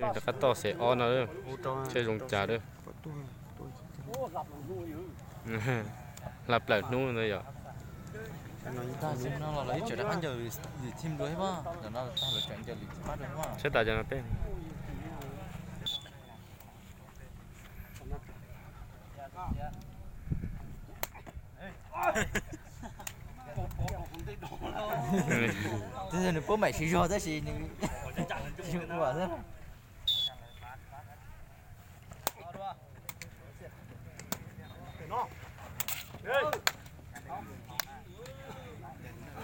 Rov qab toj xeem ob no, saib zoo cas lawm. Hla plaws hnub ntawd yom. Saib tas cov no peb. Twb yog nws pub maim siv zog tab sis nws tsis ua xwb.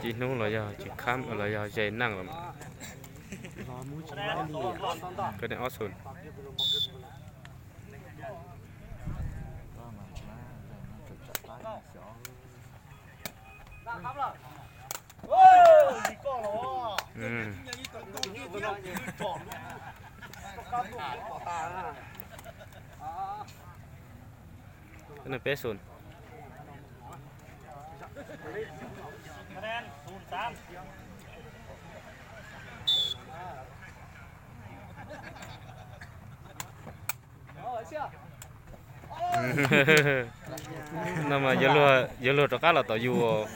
Cib hnub los yog tsis khab los yog ze neej los mas. Koj ne ob xus. Peb xus. No mas yuav luag rov qab los tom yus.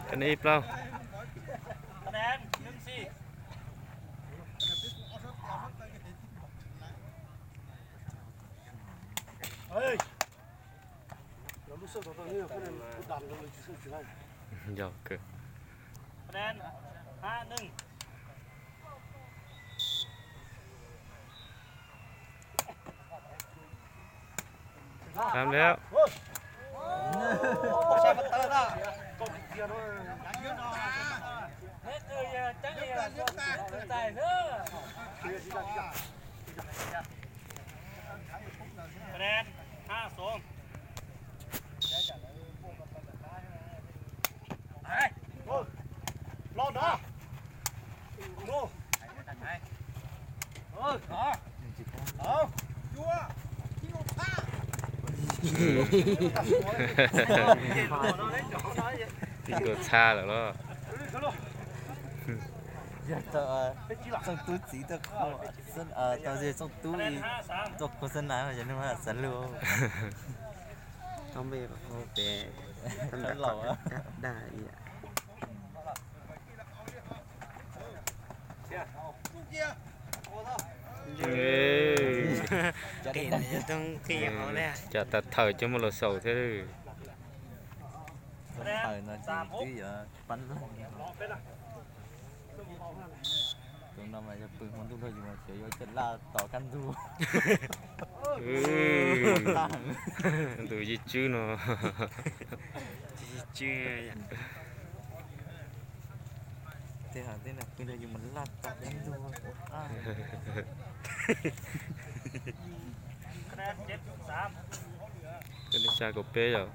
Koj ne ib plaub. Yog kawg. Khab lawm. Tib nkaus txha lawm los. Yog tau Txooj Tub txiv tuaj, tau Txooj Tub tuaj khua xab nas yog nug xav lug. Tau npe hau pem, tau nram laus dag. Cas tas thawm coj muaj los xaus thiab. Thaum no ces twb yuav pab leeg. Tus no mas yog pw hmo ntuj nrog yus mas xyov yuav coj laj tom kaj ntug. Tus yij tswb no, yij tswb. Tej ha tej no pw nrog yus mas laj tom kaj ntug. Koj ne xya kaum peb yom.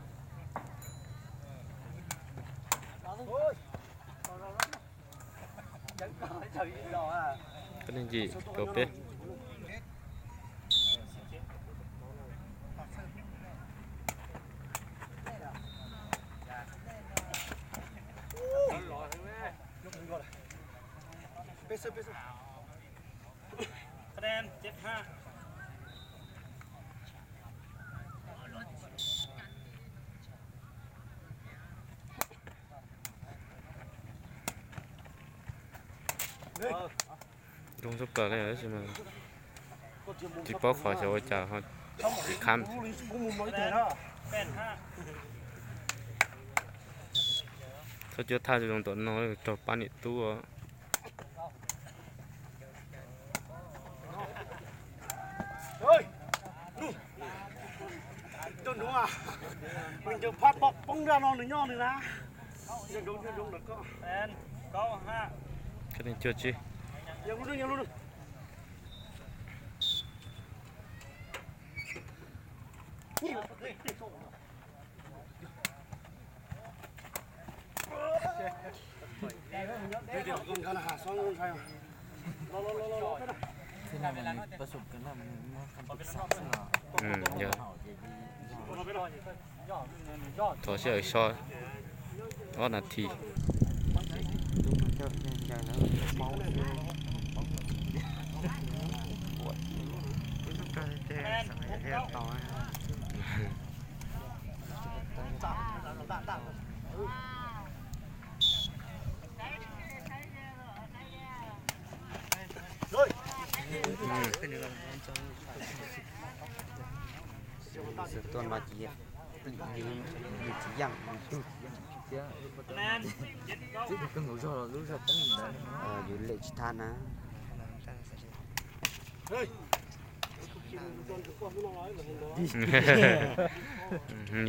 Koj ne yim kaum peb. Zoo tshaj plaws li tab sis mas tsis paub qhov xyov ua cas ho tsis khab. Txhob cuab thaj zoo tom no raug pab niam tub. Nws ncaws phaj poob nram no nws nyob nws na. Koj ne cuaj tsib. Yog lub, yog lub. Thế này mà mình tập trung cái này mà mình mới không bị sặc xí là. Ừ, giờ. Thov sib hawm so ob nas this. Đúng mà, cho nên giờ nó máu xíu. Quậy. Cái lúc đó thế sao lại heo to á. Tuaj no ces plim yus, yus tsis yeem, yus tug tsis yeem thiab. Twb kawg nkaus zog los lub zog poob ntawd, yus lem tsis thaj na.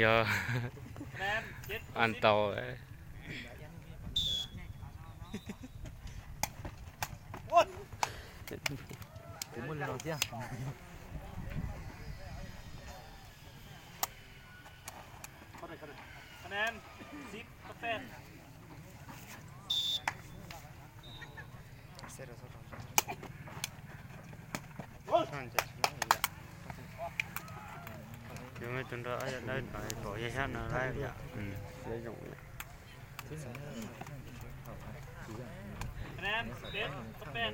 Yog an tau. Kuv muaj li no thiab.คะแนนสิบต่อแปด Yus me tus nrog ob yam dawb no pom yaj yab no lawm yom.คะแนนสิบเอ็ดต่อแปด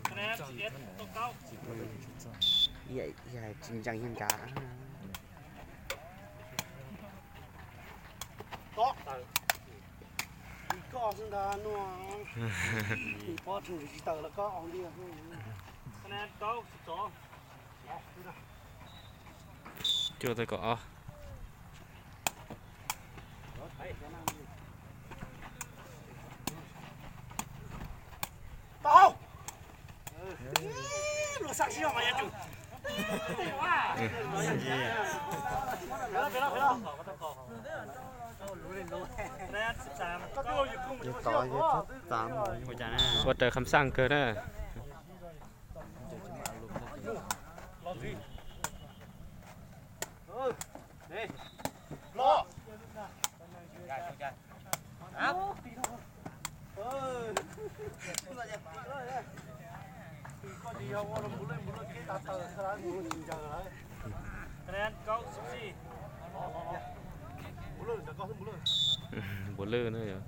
คะแนนสิบเอ็ดต่อเก้า Yam tsis ntseeg yeej nkav. Tos, koj xwb ntag no. Pob rheej tsis tawm los koj ua li.คะแนนเก้าสิบสอง Cuaj tawm kaum ob. Tau. Luag sab siab mas yuav tsum. Ua raws kham xaj kawg na.คะแนนเก้าสิบสี่ Npaum lwj na yog.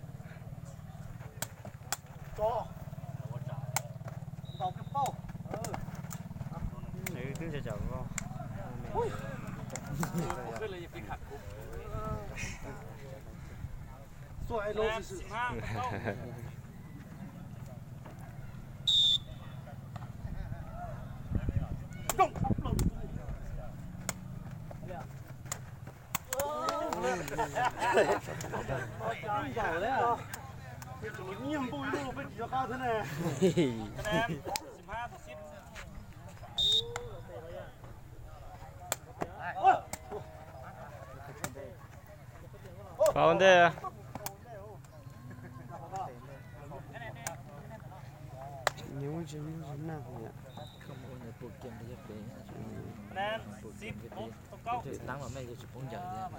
Nws twb nco caum voj. Nyiag npua ib lub peb tsis nco qab thiab ne. Pau ntej. Nyob tsis muaj nag yom. Không ua nợ pua kiag nrog yog pem. Pua kiag nrog pem. Tab mas mej yuav tsis poob ncaws thiab.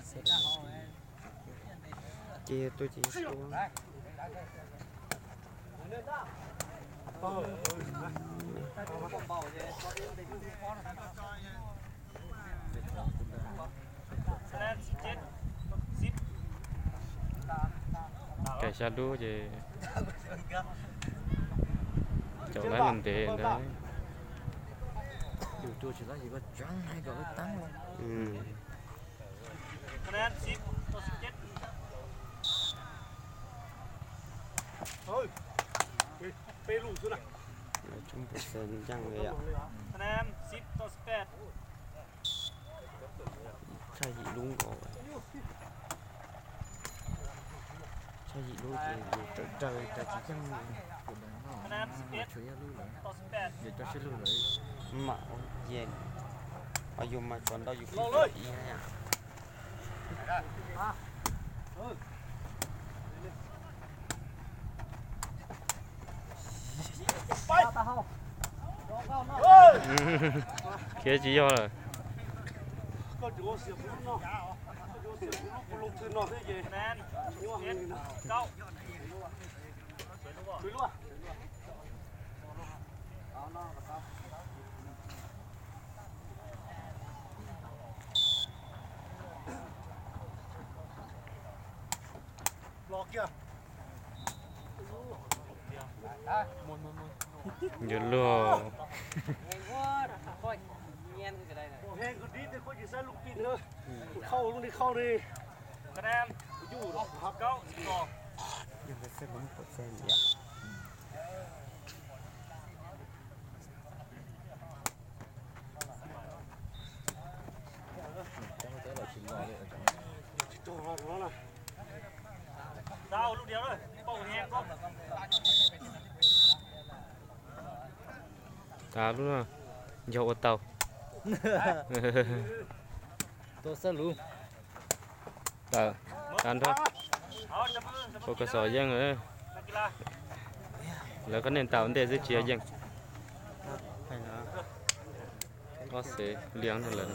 Ces yog tuaj ces yog tuaj. Kaim xya lub ces caum lawv ntev ntawd. Yus tua tsis tau yus ko tseev hais kom lawv tab los.คะแนนสิบต่อสิบเจ็ด Peb lub xwb na. Tsob npua xaws nceej li yom. คะแนนสิบต่อสิบแปด Tshaj yim lub nkaus. Tshaj yim lub ces yus raws raws raws tsis yeej li. คะแนนสิบเอ็ด Tshuav yog lub lawm. ต่อสิบแปด Yus cov sib lub lawm. Mam ua ces, yus mas tshuav ntau yus kuj ib yam. Khiav tsis yog lawm. Yuav luag. Tas lub no, yog ua tau. Tau xab lub. Tawm, tas nrho. Ua koj xos yeej lawm. Lawv qhab neej tau ntej xwb tsis yog yeej. Ob xev liam no lawm.